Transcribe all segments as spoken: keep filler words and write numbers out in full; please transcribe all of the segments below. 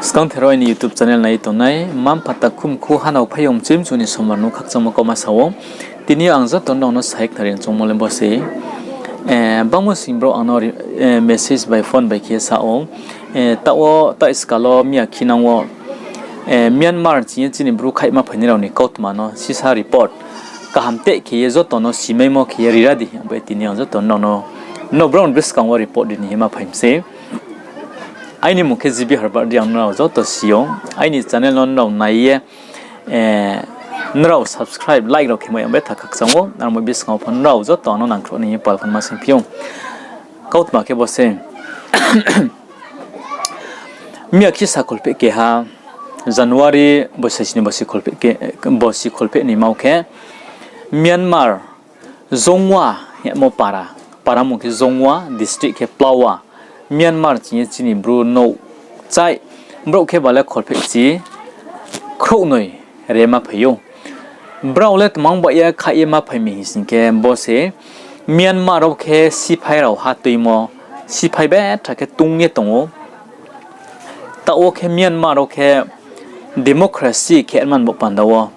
Skangther o aini YouTube channel nai tongnai mma-mpha, takhu mkhu, hanao phaiyong mchoi mchu ni somar no khakchangmo kauma sa ou. Tini yo ang joto nrao no sai khnari choungmo le bo se, bangmo sing brouh ang no message bai phone bai khe sa ou. Taoh wo, taoh skal wo miya khinang wo Myanmar ching ye chini Bru khaihma phainai rao ni kautma no sisa report kaham teh khe ye joto no simaimo khe ye ri ra di, abo ye tini ang joto nrao no, nrao brao ni buskang wo report ri ni hima phai mi se. Aini mmung khe G B Harbar di, ang nrao joto si ou. Aini channel no nrao nai ye, nrao subscribe, like rao khe mai ang betha khakchang ou. Aro mo buskang wo pho nrao joto ang no nangkhruh ni ye pal phan ma sing phi ou. Kautma khe bo se. Miya khe sa kholpheh keha, January bosi sini, bosi kholpheh ni ma wo khe Myanmar Zongwa hingmo para, para mmung khe Zongwa, district khe Pawa, Myanmar ching ye chini Bru nouh chai, brouh khe ba le kholpheh chi khrouhnoi rema phai ou. Brao le tmang bai ye khaih ye ma phai mi hing sing khe bo se Myanmar wo khe siphai rao ha tuimo, siphai betha khe tong ye tong ou. Taoh wo khe Myanmar wo khe democracy khe man bo panda wo,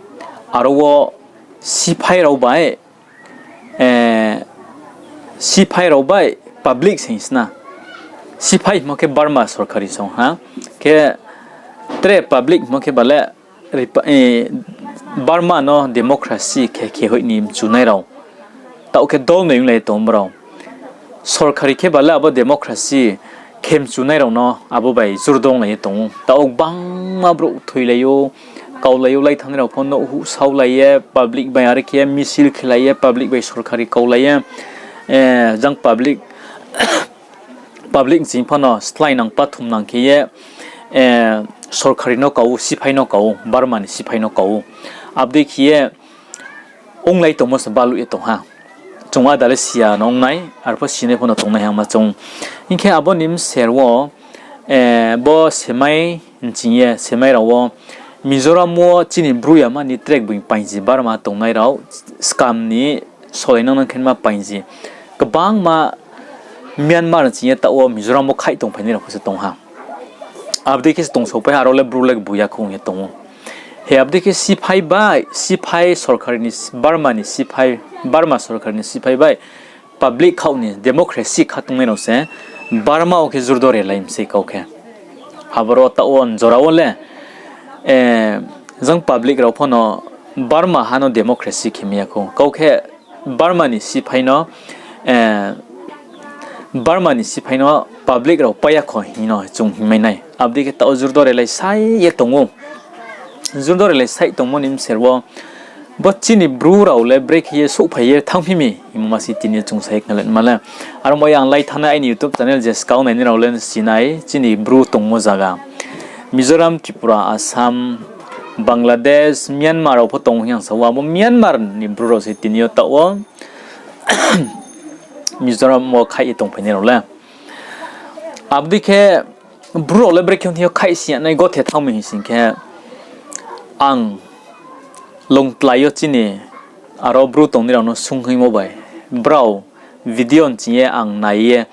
aro wo siphai rao bai, siphai rao bai public se hing sna. Siphai hingmo khe Burma sorkari song ha. Khe tre public hingmo khe ba le Burma no democracy khe khe hoih ni mchunai rao. Taoh khe dol noi onglai ye tong brao. Sorkari khe ba le abo democracy khe mchunai rao no abo bai jurdonglai ye tong ou. Taoh wo gbangma brouh thoilai ou, kaulai ou, lai thanngnai rao pho nouh huh saulai ye, public bai are khe misil khelai ye, public bai sorkari kaulai ye, jang public, public ching pha no slái nang pathum nang khe ye, sorkari no kau ou, siphai no kau ou, Burma ni siphai no kau ou. Abo dei khe ye onglai tongmo se baluh ye tong ha. Chung ada le siya no ong nai, arpho sinai pho no tongnai hangma chung. Hing khe abo ni bser wo, bo semai nching ye, semai rao wo Mizoram wo chini Bru yama ni trek bung paingji Burma tongnai rao, skam ni solai nang nang khe ma paingji. Kbangma Myanmar nching ye taoh wo Mizoram wo khaih tongphainai rao pho se tong ha. Abo dei khe se tongsaopai ha, aro le Bru le gbu ya khe ong ye tong ou. He abo dei khe siphai bai, siphai sorkari ni, Burma ni siphai, Burma sorkari ni siphai bai public khaoh ni democracy khatungnai rao se Burma wo khe jurdo relai mi sei kau khe. Aboro taoh wo njora wo le, jang public rao pho no Burma ha no democracy khe mai ya khou. Kau khe Burma ni siphai no, Burma ni siphai no public rao pai ya kho hing no chung hingmai nai. Abo dei khe taoh jurdo relai sai ye tong ou. Jurdo relai sai tongmo ni bser wo bo chini Bru rao le brekhe ye souhphai ye thanngphi mi hingmo ma se tini yo chung sai khnalai ma le. Aro mo yang lai thanngnai aini YouTube channel je skang nainai rao le si nai, chini Bru tongmo zaga Mizoram, Tripura, Assam, Bangladesh, Myanmar rao pho tong ou hing ang sa ou. Abo Myanmar ni Bru rao se tini yo taoh wo Mizoram wo khaih ye tongphainai rao le. Abo dei khe Bru rao le brekhe thing yo khaih si ya nai gothe thanng mi hing sing khe, ang Longtlai yo chini aro Bru tongnai rao no sunghoingmo bai, brao video nching ye ang nai ye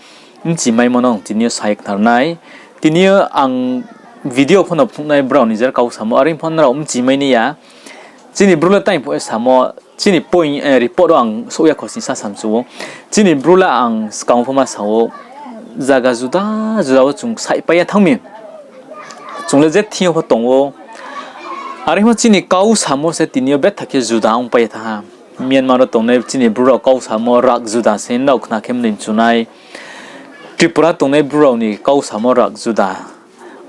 bchimaimo no ang tini yo sai khnar nai. Tini yo ang video pho no phnuh nai brao ni jer kau samo, are pho nrao bchimai nai ya. Chini Bru le tang phuh ye samo, chini point, report wo ang souh ya kho sing sa samchu ou. Chini Bru le ang skang pho ma sa ou, zaga juda juda wo chung saihpai ye thanng mi. Chung le je thing yo pho tong ou. Are pho chini kau samo se tini yo betha khe juda ongpai ye thanng ha. Myanmar wo tongnai chini Bru rao kau samo rak juda se, nrao khna khe mnoi mchu nai. Tripura tongnai Bru rao ni kau samo rak juda.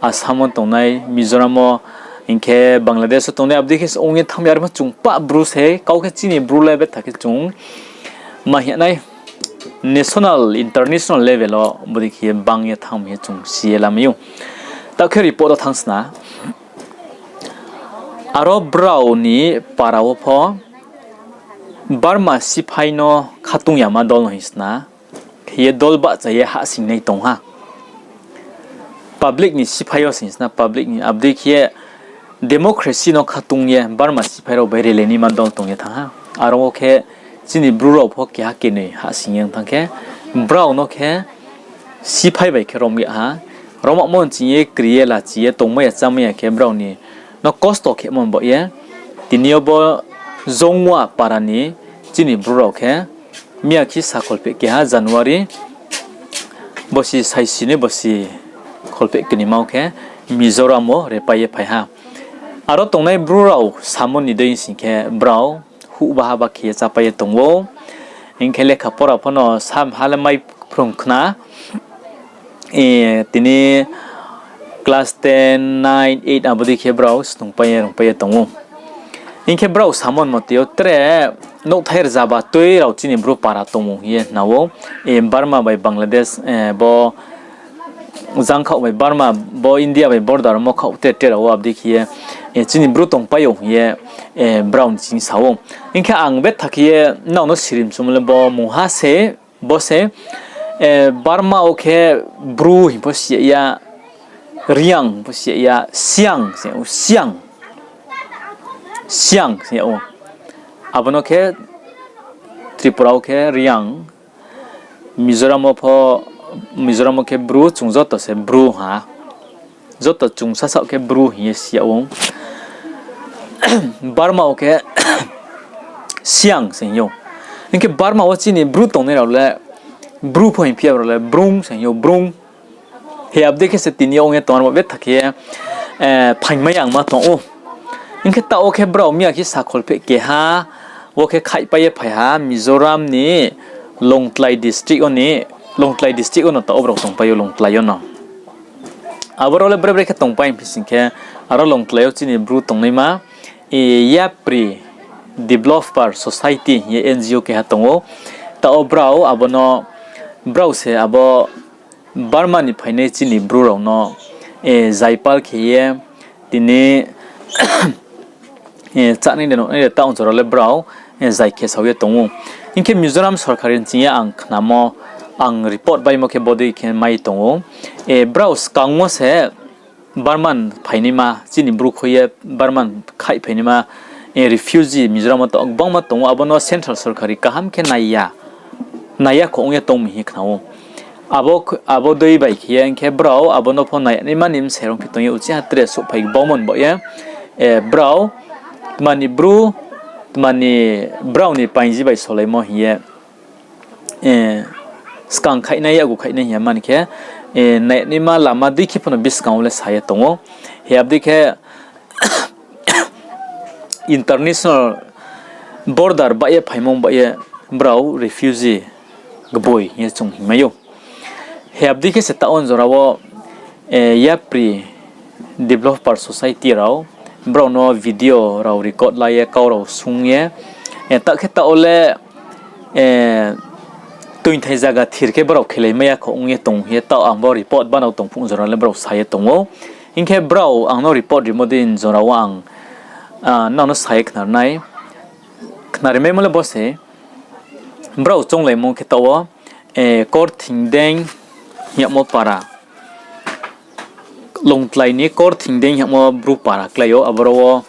Assam wo tongnai, Mizoram wo, hing khe Bangladesh wo tongnai, abo dei khe se ong ye thanng mi, are pho chung pah Bru se, kau khe chini Bru le betha khe chung ma hing nai, national, international level wo bodei khe bang ye thanng mi ye chung si ye lamai ou. Taoh khe report wo thanng sna. Aro brao ni para wo pho Burma siphai no khatung yama dol no hing sna. Khe ye dol bahcha ye hahsoingnai tong ha. Public ni siphai yo sing sna, public ni, abo dei khe ye democracy no khatung ye Burma siphai rao bai relai naima dol tong ye thanng ha. Aro wo khe chini Bru rao pho keha kenoi hahsoing ye thanng khe, brao no khe siphai bai khe rom ya ha. Romagmo nching ye kri ye lachi ye tongmai ya chámai ya khe brao ni no kosto khemo ni baoh ye, tini yo bo Jongwa para ni chini Bru rao khe miya khe sa kholpheh keha January bosi saisi ni bosi kholpheh knima wo khe Mizoram wo repai ye phai ha. Aro tongnai Bru rao samo ni dei sing khe brao huh baha ba khe ye chápai ye tong ou. Hing khe lekha pora pho no sam ha le mai phrung khna. Tini class ten, nine, eight abo dei khe brao snungpai ye rungpai ye tong ou. Hing khe brao samo ni moteo tre nouhthai rzaba tui rao chini Bru para tong ou hing ye hna ou. Burma bai Bangladesh, bo jangkhaoh bai Burma, bo India bai border mo khaoh tre tre rao wo abo dei khe ye, chini Bru tongpai ou hing ye brao ni ching sa ou. Hing khe ang betha khe ye nrao no sirimchumo le bo mungha se, bo se, Burma wo khe Bru hing pho si ya, Reang pho si ya, Siang se ou, Siang. Siang se ou. Abo no khe Tripura wo khe Reang, Mizoram wo pho, Mizoram wo khe Bru, chung joto se Bru ha. Joto chung sasaoh khe Bru hing ye si yag ou. Burma wo khe Siang se hing ou. Hing khe Burma wo chini Bru tongnai rao le Bru pho hing phi ya, rao le Brung se hing ou, Brung. Hi abo dei khe se tini yo ong ye tong armo betha khe ye phaingmai ya ang ma tong ou. Hing khe taoh wo khe brao miya khe sa kholpheh keha wo khe khaihpai ye phai ha Mizoram ni Lawngtlai district wo ni, Lawngtlai district wo no taoh wo brao tongpai ou, Lawngtlai yo no. Abo rao le bre bre khe tongpai hing phi sing khe, aro Lawngtlai yo chini Bru tongnaima, Yapri Developer Society hing ye N G O keha tong ou. Taoh wo brao abo no, brao se abo Burma ni phainai chini Bru rao no zaipal khe ye tini chánai de nouhnai de taoh ong jora le brao zai khe sao ye tong ou. Hing khe Mizoram sorkari nching ye ang khnamo, ang report baimo khe bodei khe mai tong ou. Brao skang wo se Burma ni phainaima, chini Bru khui ye Burma ni khaih phainaima, refugee Mizoram wo taoh gbangma tong ou, abo no central sorkari kaham khe nai ya, nai ya kho ong ye tong mi hing khna ou. Abo dei bai khe ye hing khe brao abo no pho nai ya naima ni bsai rung phi tong ye uchih ha tre souhphai gbangmo ni baoh ye, brao tma ni Bru, tma ni brao ni painji bai solaimo hing ye skang khaihnai, yakgu khaihnai hing ya mani khe, nai ya naima lama dei khe pho no buskang wo le sa ye tong ou. Hi abo dei khe international border baih ye phaimo baih ye brao refugee gboi hing ye chung hingmai ou. Hi abo dei khe se taoh wo jora wo Yapri Developer Society rao brao no video rao record la ye kau rao sung ye, taoh khe taoh wo le toingthai zaga thir khe brao khelai mai ya kho ong ye tong hing ye taoh ang bo report banao tong phung jora le brao sa ye tong ou. Hing khe brao ang no report rimo dei jora wo ang nrao no sa ye khna ri nai. Khnarimaimo le bo se, brao chounglaimo khe taoh wo Korthingdeng hing yagmo para, Lawngtlai ni Korthingdeng hing yagmo Bru para klái ou, aboro wo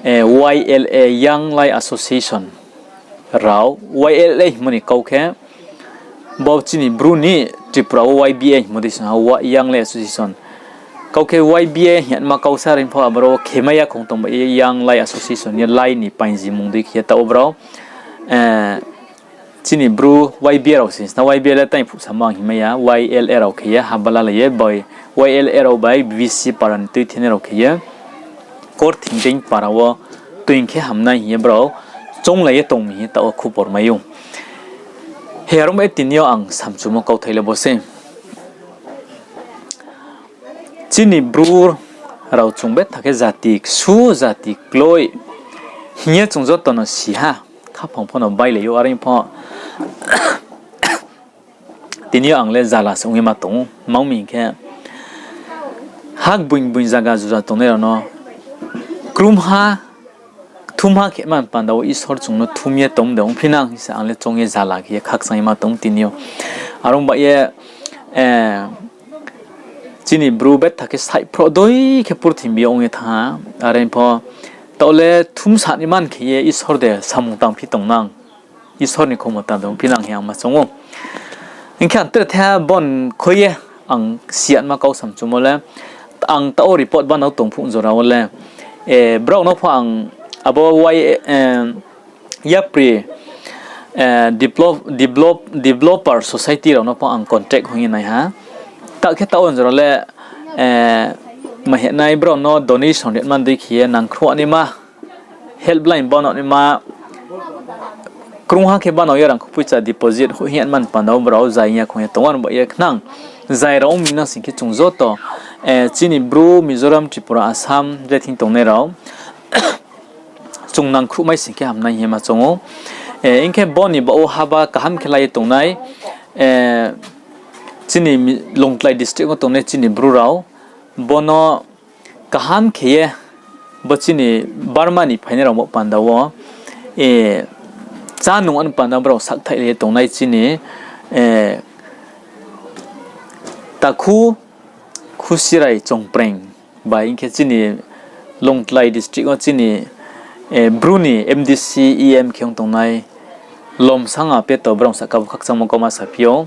Y L A, Young Lai Association rao, Y L A hingmo ni kau khe, bo chini Bru ni Tripura wo Y B A hingmo dei sing ha, Young Lai Association. Kau khe Y B A hing yagma kau sa reing pho aboro wo khemai ya khong tong bai ye Young Lai Association ye Lai ni painji mung dei khe ye taoh wo brao chini Bru Y B A rao se sna, Y B A le tang phuh samo ang hingmai ya, Y L A rao khe ye haba lalai ye, bai Y L A rao bai B C para ni tuithenai rao khe ye Korthingdeng para wo toing khe hamnai hing ye brao chounglai ye tong mi hing ye taoh wo khupor mai ou. Hi aro mo e tini yo ang samchumo kauthai le bo se. Chini Bru rao chung betha khe jati ksu, jati kloi hing ye chung joto no si ha, khaphang pho no bailai ou, are pho tini yo ang le zala se ong ye ma tong ou, ma ong mi hing khe, ha gboing gboing zaga juda tongnai rao no krumha, kthumha khe man panda wo Isor chung no thum ye tong de ongphi nang hing se ang le choung ye zala khe ye khakchang ye ma tong tini yo. Are ong ba ye, chini Bru betha khe saihphroh dei khe purthimbi yo ong ye thanng ha, are pho taoh le thumsa ni man khe ye Isor de samung tangphi tong nang, Isor ni khomota de ongphi nang hing ang ma choung ou. Hing khe ang tre thaiha bon khui ye ang siyanma kau samchumo le, ang taoh wo report banao tong phuh jora wo le, brao no pho ang abo wai, yapri, developer society rao no pho ang contact hoih ye nai ha. Taoh khe taoh wo jora le, ma hinai brao no donation ritma dei khe ye nangkhruh naima, helpline banao naima, krungha khe banao ye rangkho poicha deposit hoih ye man panda wo brao zai ya khong ye tong ou, aro ba ye khnang zai rao ong mi nang sing khe chung joto, chini Bru, Mizoram, Tripura, Assam je thing tongnai rao chung nangkhruhmai sing khe hamnai hing ye ma choung ou. Hing khe bo ni baoh wo haba kaham khe la ye tongnai, chini Longtlai district wo tongnai chini Bru rao, bo no kaham khe ye bo chini Burma ni phainai rao bo panda wo, chá nung ano panda brao sakthaih le ye tongnai chini takhu Khusirai Chongpreng bai hing khe chini Longtlai district wo chini Bru ni M D C, E M khe ong tongnai Lomsang Apeto brao sahka bo khakchangmo kauma saphi ou.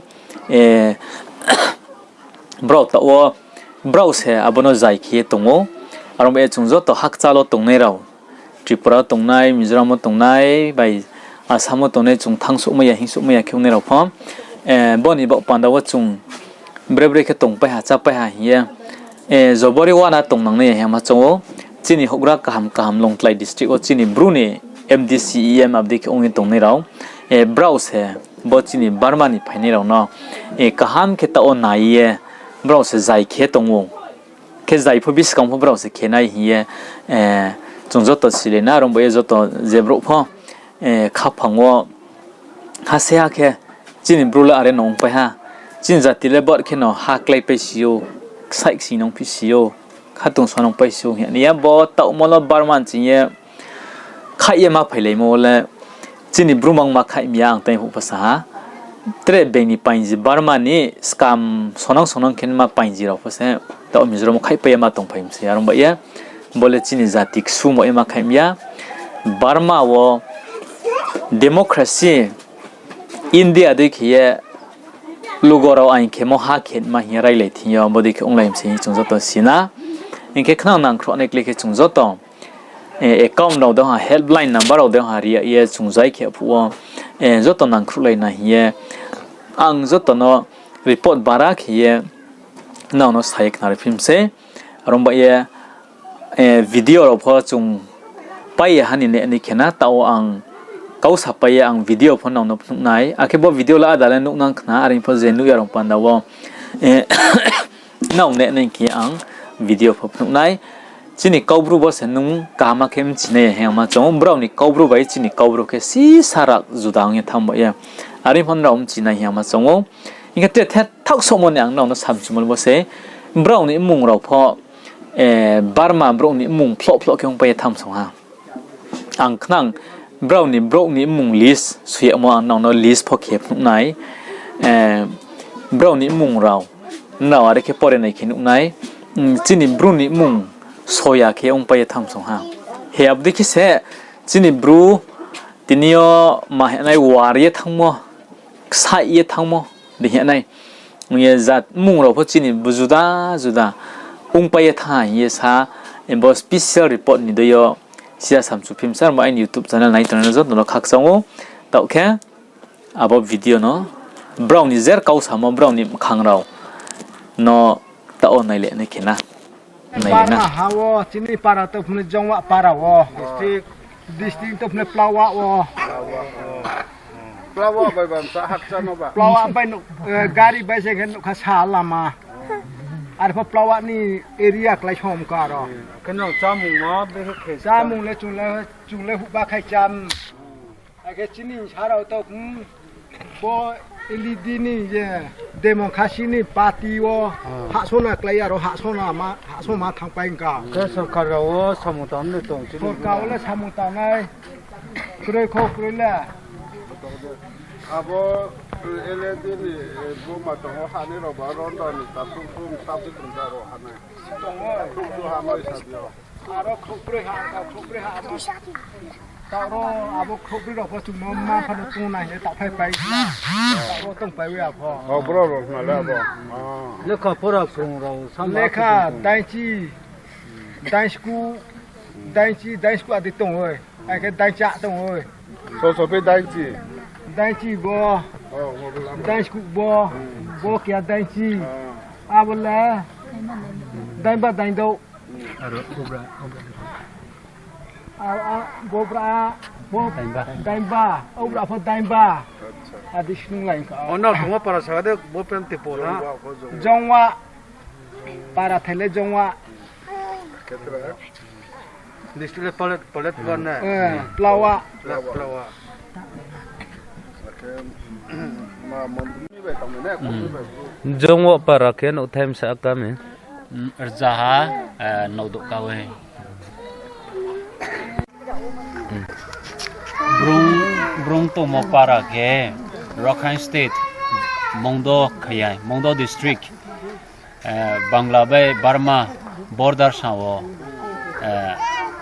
Brao taoh wo, brao se abo no zai khe ye tong ou. Aro ba ye chung joto hakchal wo tongnai rao, Tripura wo tongnai, Mizoram wo tongnai bai Assam wo tongnai chung thanngsouhmai ya hingsouhmai ya khe ongnai rao pho, bo ni baoh panda wo chung bre bre khe tongpai ha, chápai ha hing ye, jobori uana tongnang nai ya hing ye ma choung ou. Chini houhgra kaham kaham Longtlai district wo chini Bru ni M D C, E M abo dei khe ong ye tongnai rao, brao se bo chini Burma ni phainai rao no kaham khe taoh wo nai ye brao se zai khe tong ou. Khe zai pho buskang pho brao se khe nai hing ye chung joto silai na, aro ba ye joto je brouh pho khaphang wo ha se ha khe chini Bru le are no ongpai ha. Chini jati le bor kheno ha kláipai si ou, ksaih ksing nung phi si ou, khatungsung nung pai si ou hing ye nai ya, bo taohmo no Burma ching ye khaih ye ma phailaimo le, chini Bru mang ma khaih mi ya ang tei phuh pho sa ha. Tre being ni painji Burma ni scam sonang sonang khe ma painji rao pho se taoh Mizoram wo khaihpai ye ma tongphai mi se, aro ba ye bo le chini jati ksumo ye ma khaih mi ya. Burma wo democracy India dei khe ye lugo rao aing khemo ha khe ma hing ye railai thing yo, bo dei khe onglai mi se hing chung joto si na. Hing khe khnang nangkhruh nai kle khe chung joto account rao de ha, helpline number rao de ha ri ya ye chung zai khe phuh wo, joto nangkhruhlai na hing ye ang joto no report bara khe ye nrao no sa ye khnari phi mi sei. Aro ba ye video rao pho chung pai ye ha ni neh ni khe na, taoh wo ang kau sapai ye ang video pho nrao no phnuh nai. Akhe bo video le áda le nuhnang khna, are pho je nuh ya rao panda wo nrao neh ni khe ang video pho phnuh nai. Chini Kaubru bo se nung kaham khe mchi nai ya hing ma choung ou, brao ni Kaubru bai chini Kaubru khe sisa rak juda ong ye thanng ba ye. Are pho nrao mchi nai hing ma choung ou. Hing khe tre thaoh souhmo ni ang nrao no samchumo le bo se, brao ni mmung rao pho Burma brouh ni mmung phloh phloh khe ongpai ye thanng song ha. Ang khnang brao ni brouh ni mmung list soi yagmo ang nrao no list pho khe phnuh nai. Brao ni mmung rao nrao are khe pore nai khe nuh nai. Chini Bru ni mmung soya khe ongpai ye thanng song ha. He abo dei khe se chini Bru tini yo ma hinai war ye thanngmo, ksaih ye thanngmo dei hinai. Ong ye jat mmung rao pho chini juda juda ongpai ye thanng ha hing ye sa, bo special report ni dei yo siya samchu phi mi sa, aro ba aini YouTube channel nai tongnai no joto no khakchang ou. Taoh khe abo video no brao ni jer kau samo brao ni mkhang rao no taoh wo naile nai khe na. Naile na. Para ha wo, chini para to phne Jongwa para wo. District to phne Plawa wo. Plawa bai no, gari bai se khe nukha sa lama. Arpho Plawa ni area klái som ka ro. Kheno chámung ma bekhe khe chámung le chung le, chung le huhba khai cham. Akhe chini sa rao to, bo L E D ni je democracy ni party wo hahsona klái ya ro, hahsona ma, hahsoma thanngpai ka. Khe sorkar rao wo samung tang ni tong chini sorkar wo le samung tangnai. Kroi kho kroi le. Abo L E D ni, bo ma tong wo hanai rao ba ronda ni ta thum thum sub division rao hanai. Tong ou. Thum thum hanai sa di yo. Aro khrouhbroi ha, khrouhbroi ha. Taoh ro abo khrouhbroi rao pho chung no ma pha no tong nai hing ye taoh phai pai. Taoh ro tongpai wi ya pho. O, bro rao hna le abo. Lekha pora phrung rao sa ma lekha pho tong. Dainchi, dainsku, dainchi, dainsku adi tong oi. Akhe daincha tong oi. So, so, pe dainchi. Dainchi bo. O, bo bo lama. Dainsku bo. Bo kia dainchi. A. Abo le. Dainba, daindouh. Aro, obra, obra. A, a, bo bra, bo dainba. Dainba, o bra pho dainba. Acha. Adi snung lai ka. O, no, kongma para sa de, bo pen tipo na. Jongwa pho jongwa. Jongwa. Para thele jongwa. Ketra. District le Palet, Palet wan na. Eh, Plawa. Pla-, Plawa. Oke, ma, ma, ni bai tang ne, ko ni bai. Jongwa para khe nouh time sa kami. Hmm, rzaha, eh, nouh doh kawe. Hmm. Brung, Brung tongmo para khe Rakhine State, Mongdo khayai, Mongdo District, eh, Bangla bai Burma border sa wo, eh,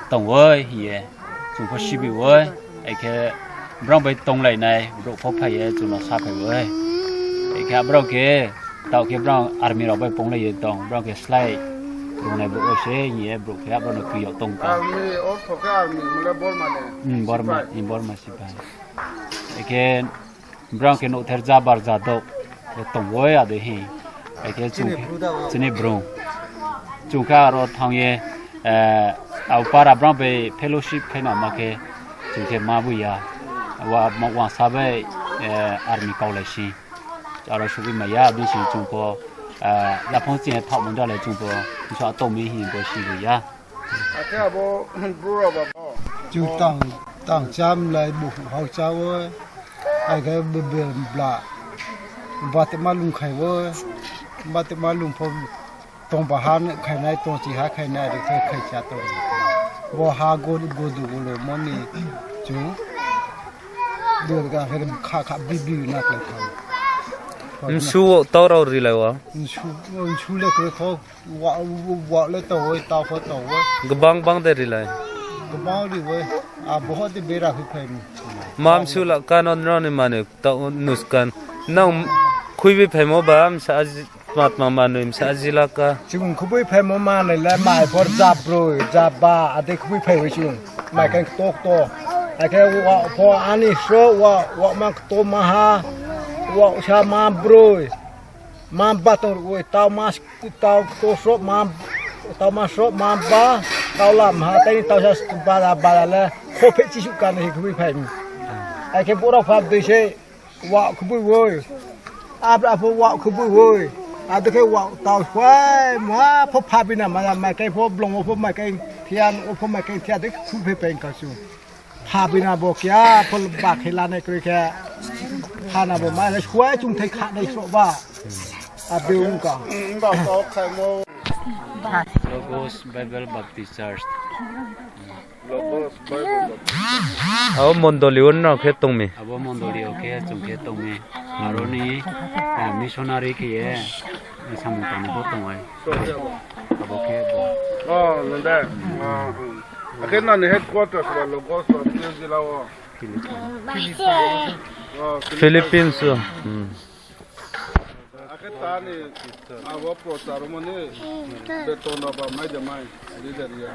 tong oi hing ye, chung pho sibi oi, akhe brang bai tonglai nai, brouh pho phai ye, chung no saphai oi. Akhe abrao khe, Taoh khe brang army rao bai ponglai ye tong, brang khe slái rungnai brouh rao se hing ye brouh khe abrao no kri yag tong tong. Army, ortho khe army, mole Burma ni. Hmm, Burma, sipai. Hmm, Burma sipai. Akhe brang khe nouhther jabar jadouh, khe tong oi ade hing. Akhe chung khe, chini brung. Chung khe aro thanng ye, eh, abo para brang bai fellowship khe nama khe, chung khe ma bu ya. Wa, ma, wangsa bai, eh, army kaulai si. Aro subi mai ya, bini sing chung pho, ah, yaphang chini thaoh mung da le chung pho, bsa tong mi hing bo si ya. Akhe abo bru rao ba bo. Chung tang, tang cham lai bu hau cha wo. Ai khe be, be, bla. Ba te ma lung khai wo. Ba te ma lung pho. Tong ba ha ne khainai, tong chi ha khainai, ri khe khai cha tong. Bo ha go, go du go lo mo ni chung. Durga khe kha kha bi bi na khlai thanng. Nsu wo tau rao rilai wo? Nsu, nsu le kre kho, wa, wa le tau wo, tau pho tau wo. Gbang bang de rilai? Gbang ri wo. A bo ho de bera hu phai mi. Mam su la ka no nrao ni mani tau nuskan. Nang khui bi phaimo ba msa aji Tma tma manoi msa aji la ka. Chung khubi phaimo manoi le mai pho rza broi, rza ba, ade khubi phai wi chung. Mai khe kto kto. Akhe wa pho ani sro, wa, wa ma kto ma ha, wa sa ma broi. Ma ba tong roi, tau ma, tau kto sro ma, tau ma sro ma ba, tau lam ha, tei tau sa bara, bara le, kho phe chi su ka ni khubi phai. Akhe bora pha dei se, Wa khubu woi. Abra pho wa khubu woi. Ado khe wa tau hwai, ma pho pha bina ma, ma kai pho blong wo pho ma kai thia, wo pho ma kai thia de khu phe peng ka su. Pha bina bo kya pho ba khe la nai kroi khe. Pha na bo ma le hwai chung thai kha nai sro ba. Abi ung ka. Logos Bible Baptist Church. Abo mondoli wo nrao khe tong mi? Abo mondoli wo khe chung khe tong mi. Aro ni, eh, missionary khe ye, eh, samung tang bo tong ai. Abo khe bo. Oh, nang de. Ah, hmm. Akhe nani headquarters ba Logos ba New Zealand wo? Philippines. Oh, Philippines wo. Hmm. Akhe tani abo prochar mani beton rao ba mai de mai, ri de ri ya.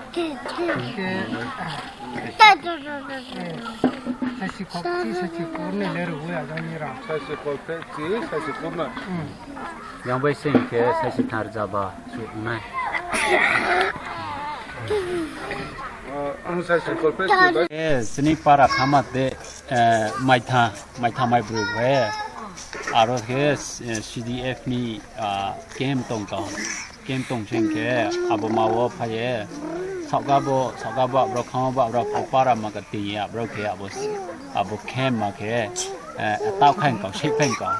Saisi khol chi, saisi kurni le rwi ajang ni rang. Saisi khol phe chi, saisi kurna. Hmm. Yang bai sing khe saisi thar jaba su nai. Ah, ang saisi khol phe chi bai. Eh, sini para khama de, eh, maitha, maitha mai broi bai. Aro khe, eh, C D F ni, ah, camp tong tong. Camp tong sing khe, abo ma wo phai ye. Saohga bo, saohga bo abrao khama bo abrao pho para ma ka ting ye abrao khe abo, abo camp ma khe, eh, tau khaing kau, sik phaing kau.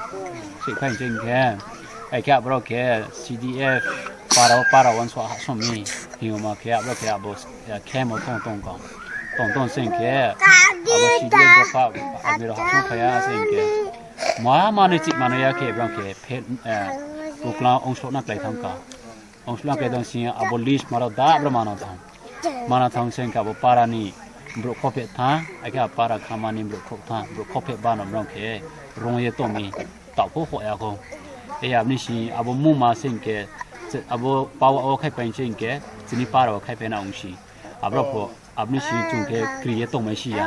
Sik phaing sing khe, ai khe abrao khe C D F para wo para wo nso ha so mi. Hing yo ma khe abrao khe abo, eh, camp wo tong tong kau. Tong tong sing khe, abo C D F dopha, army rao ha so phai ya sing khe. Ma manoi chih manoi ya khe brang khe phe, eh, ukla ongslo na klái thang ka. Ongslo na klái thang sing abo list ma rao da brao mana thang. Mana thang sing khe abo para ni, brouh khopheh tha, akhe a para khamani brouh khrouh tha, brouh khopheh ba no brao khe rung ye tong mi, taoh pho hoh ya khou. E abo ni sing abo mungma se hing khe, abo pawa wo khaihpai se hing khe, chini para wo khaihpai na ong si. Abro pho, abo ni sing chung khe kri ye tongmai si ya.